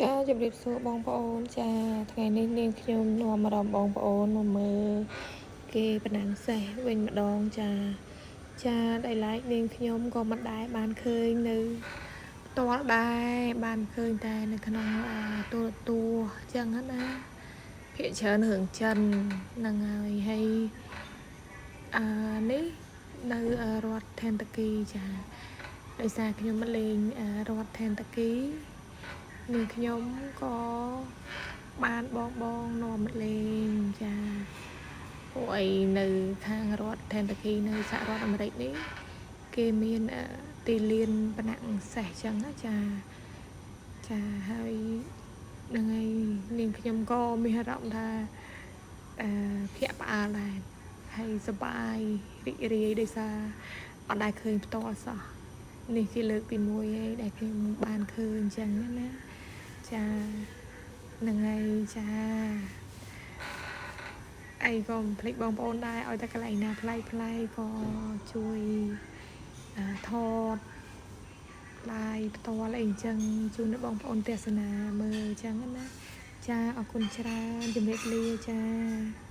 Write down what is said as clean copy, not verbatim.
ចាជម្រាបសួរបងប្អូនចាថ្ងៃនេះនាងខ្ញុំនាំអារម្មណ៍បងប្អូនមកមើលគេប្រណាំងសេះវិញម្ដងចាចាដោយឡែកនាងខ្ញុំក៏មិនដែលបានឃើញនៅផ្ទាល់ដែរបានឃើញតែនៅក្នុងទូរទស្សន៍ចឹងណាភាគច្រើនរឿងចិនហ្នឹងហើយហើយអានេះនៅរដ្ឋថេនតាគីចាដោយសារខ្ញុំមកលេងរដ្ឋថេនតាគី នាងខ្ញុំក៏បានបងបងនាំមកលេងចាពួកអីនៅខាងរដ្ឋថេនតាគីនៅសហរដ្ឋអាមេរិកនេះគេមានទីលានប្រណាំងសេះចឹងណាចាចាហើយហ្នឹងហើយនាងខ្ញុំក៏មានអារម្មណ៍ថាភ្ញាក់ផ្អើលដែរហើយសប្បាយរីករាយដោយសារអត់ដែលឃើញផ្ទាល់សោះនេះជាលើកទី1ហើយដែលខ្ញុំបានឃើញចឹងណា ចាហ្នឹងហើយចាអីក៏មិនភ្លេចបងប្អូនដែរឲ្យតែកន្លែងណាប្លែកប្លែកក៏ជួយថត live ផ្ទាល់អីអញ្ចឹងជូនដល់បងប្អូនទស្សនាមើលអញ្ចឹងណាចាអរគុណច្រើនជំរាបលាចា។